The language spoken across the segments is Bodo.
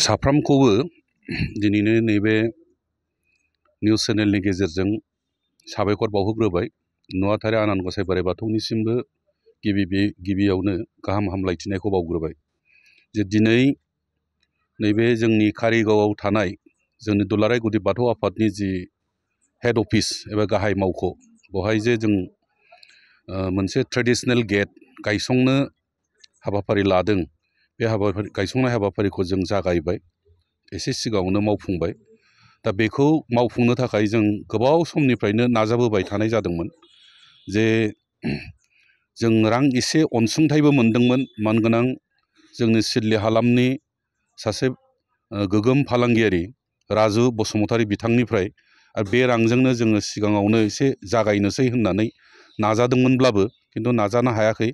साफ्रोमखौबो दिनैनो नैबे निउस चेनेलनि गेजेरजों साबायखर बावहोग्रोबाय। नुवाथारि आनान गसाइ बोराइ बाथौनिसिमबो गिबियावनो गाहाम हामलायथिनायखौ बावग्रोबाय जे दिनै नैबे जोंनि कारिगावआव थानाय जोंनि दुलाराय गुदि बाथौ आफादनि जि हेड अफिस एबा गाहाय मावख' बेवहाय जे जों मोनसे ट्रेडिशनेल गेट गायसंनो हाबाफारि लादों। बे गायसंनाय हाबाफारिखौ जों जागायबाय, एसे सिगाङावनो मावफुंबाय। दा बेखौ मावफुंनो थाखाय जों गोबाव समनिफ्रायनो नाजाबोबाय थानाय जादोंमोन जे जों रां एसे अनसुंथाइबो मोनदोंमोन मानगोनां जोंनि सिडली हालामनि सासे गोगोम फालांगियारि राजु बसुमतारी बिथांनिफ्राय। आरो बे रांजोंनो जोङो सिगाङावनो एसे जागायनोसै होननानै नाजादोंमोनब्लाबो खिन्थु नाजानो हायाखै।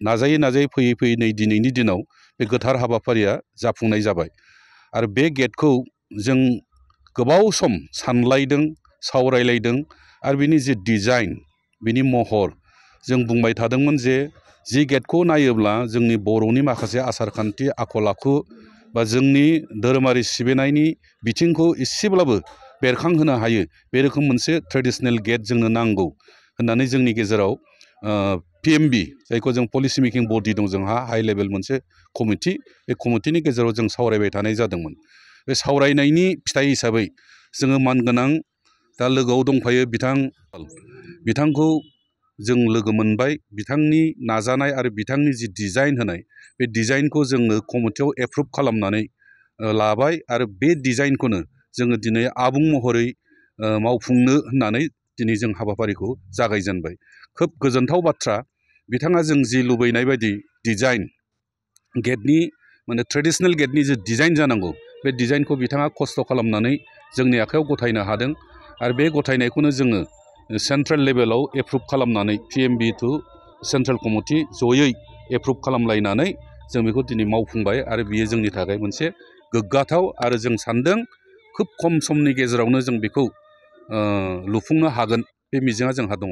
नाजायै नाजायै फैयै फैयै नै दिनैनि दिनाव बे गोथार हाबाफारिया जाफुंनाय जाबाय। आरो बे गेटखौ जों गोबाव सम सानलायदों, सावरायलायदों। आरो बिनि जि डिजाइन, बिनि महर, जों बुंबाय थादोंमोन जे जि गेटखौ नायोब्ला जोंनि बर'नि माखासे आसारखान्थि आखल आखु बा जोंनि धोरोमारि सिबिनायनि बिथिंखौ एसेब्लाबो बेरखांहोनो हायो, बे रोखोम मोनसे ट्रेडिशनेल गेट जोंनो नांगौ होननानै जोंनि गेजेराव PMB, जायखौ जों पलिसि मेकिं बडि दं जोंहा, हाइ लेभेल मोनसे कमिटि, बे कमिटिनि गेजेराव जों सावरायबाय थानाय जादोंमोन। बे सावरायनायनि फिथाइ हिसाबै जोङो मानगोनां दा लोगोआव दंफायो बिथांखौ जों लोगो मोनबाय। बिथांनि नाजानाय आरो बिथांनि जि डिजाइन होनाय, बे डिजाइनखौ जोङो कमिटियाव एप्रुभ खालामनानै लाबाय। आरो बे डिजाइनखौनो जोङो दिनै आबुं महरै मावफुंनो होननानै दिनै जों हाबाफारिखौ जागायजेनबाय। खोब गोजोनथाव बाथ्रा, बिथाङा जों जि लुबैनाय बायदि डिजाइन गेटनि माने ट्रेडिशनेल गेटनि जि डिजाइन जानांगौ, बे डिजाइनखौ बिथाङा खस्थ' खालामनानै जोंनि आखायाव गथायनो हादों। आरो बे गथायनायखौनो जोङो सेन्ट्रेल लेभेलाव एप्रुभ खालामनानै PMB टु सेन्ट्रेल कमिटि जयै एप्रुभ खालामलायनानै जों बेखौ दिनै मावफुंबाय। आरो बियो जोंनि थाखाय मोनसे गोग्गाथाव। आरो जों सानदों खोब खम समनि गेजेरावनो जों बेखौ लुफुंनो हागोन, बे मिजिंआ जोंहा दङ।